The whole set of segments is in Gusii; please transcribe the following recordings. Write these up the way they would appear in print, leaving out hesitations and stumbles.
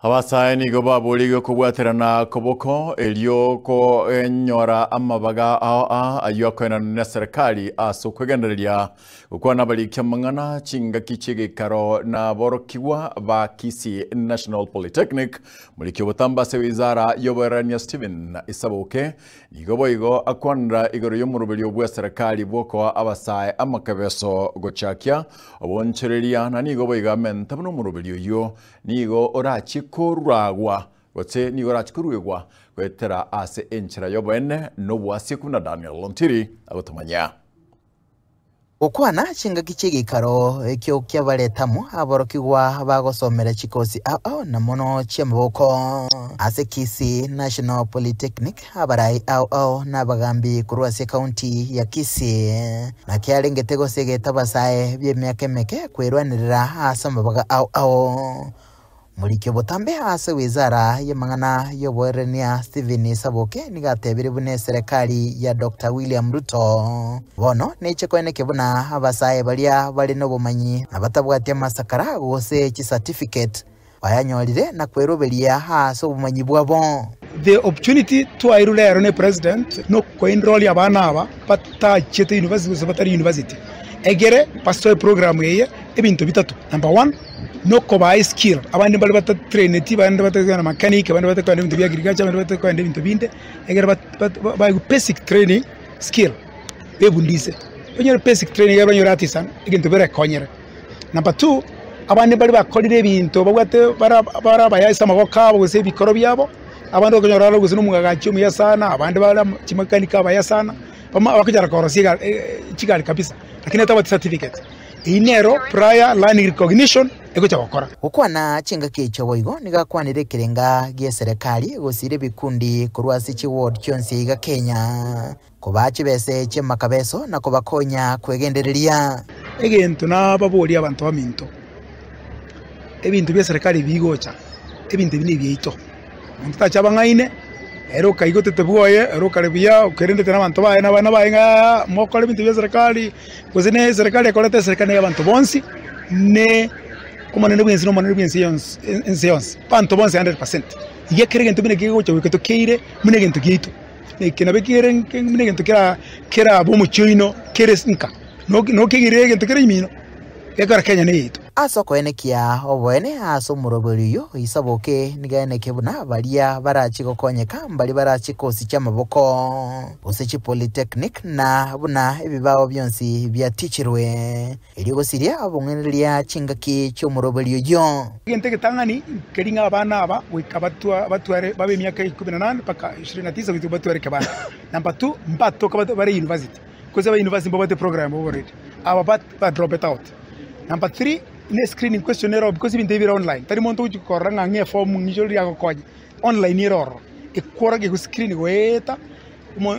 Abasae nigo baborigwe kobwaterana koboko erio konyora amabaga ao ao ayio akoenanwa neserikali ase okwegendereria gokwana abariki amang'ana chingaki chi'egeikaro na aborokigwa ba Kisii National Polytechnic. Moriki obotambe ase wizara y'oboererania Stephen Isaboke nigo boigo akwanera igoro y'omoroberio bw'eserekari bw'okoa abasae amakebeso gochakia obonchoreria na nigo boigo amente buna omoroberio oyio Nigo orachie koragwa, gose nigo orachie koruegwa goetera ase enchera y'oboene na oboasie buna Daniel Ontiri agotomanyia. Gokwana chingaki chi'egeikaro ekio kiabaretamo aborokigwa bagosomera chikosi ao na mono chi'amaboko ase Kisii National Polytechnic, abarai ao ao na abagambi korwa ase ekaunti ya Kisii. Naki arengete gose egete abasae bi'emiaka emeke kwerwanerera ase amabaga ao ao. Moriki obotambe ase wizara y'amang'ana y'oboererania Stephen Saboke nigo atebire buna eserekari ya Doctor William Ruto bono neche koenekia buna abasae baria bare nobomanyi na batabwati amasakara gose chicertificate bayanyorire na kweroberia ase obomanyi bwabo. The opportunity twairwe rero ne president nokoenrolia abana aba batachiete university gose batari university egere basoe program eye ebinto bitato. Number one nokobaa eskill abande mbare batatraineti abande batari kogenda mechanic abande batari kogenda ebinto bia agriculture abande batari kogenda ebinto binde egere baegwe basic training skill bebundise. Onyore basic training egere banyore artisan egento berekonyere. Number two, abande mbaria bakorire ebinto babwate bare bare abaya ase amaboko abo gose ebikoro biabo, abande okonyora are gose na omwagachi omuya sana, abande bare chimechanic abaya sana, bama bakonyara korosia ega chigari kabisa, lakini atabwati certificate. Eyio nero prior learning recognition egocha gokora. Gokwana chingaki echio boigo nigo akwanire ekerenga gi'eserekari gosira ebikundi korwa ase chiward chionsi iga Kenya. Kobaa chibese chi'amakabeso na kobakonya kwegendereria. Egento nababorie abanto baminto, ebinto bi'eserekari bigocha, ebinto ebi nebiaito. Monto tacha abang'aine, ere okaigotete bwoye, ere okare buya, okerendete nabanto baye na abana baye ng'a mokore ebinto bi'eserekari, gose ne eserekari ekorete eserekari neye abanto bonsi, ne omonene bw'ense na omonene bw'ense yonsi ense yonsi, abanto bonsi 100%. Iga ekero egento buna eke kegocha goika tokeire buna egento giaito. Eke nabo kere buna egento kerabe omochie oino kere nka, nokegirire egento kere ime ino, gekora Kenya neyaito. Ase okoenekia oboene ase omoroberi oyio, Isaboke nigo aenekie buna baria barache gokonyeka mbaria barache kosi chi'amaboko, gose chipolytechnic, na buna ebibao bionsi biatichirwe. Erio gosiria obong'ainereria chingaki chi'omoroberi oyio. Egento egetang'ani nkeri ng'a abana aba goika batware babe emiaka ikomi na nane mpaka ishirini na tisa goika batware ekebanda. Number two, mbatoka bare university, gose aba university mbabwate program already, aba ba drop it out. Number three, ne screening question ero because ebinto ebi bire online, tari monto ogochia korora ng'a ng'a eform ng'icho riria agokonya, online ere ororo, ekworokia ego screen goeta omo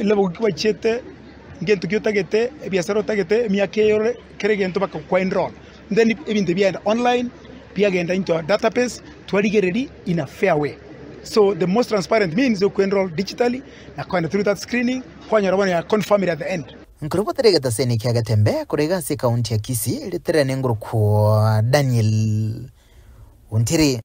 level ki gwachiete. Ngento ki otagete, ebiasara otagete, emiaka eye ore, kera egento bakakwa enroll. Then ebinto biaenda online, biagenda into our database, twarigereria in a fair way. So the most transparent means okwe enroll digitally, na kogenda through that screening, kwanyora bono ya confirmire at the end. Nkorobotera egetaseni kia Getembe korwa iga ase ekaunti ya Kisii, ritere nengurukwo Daniel Ontiri.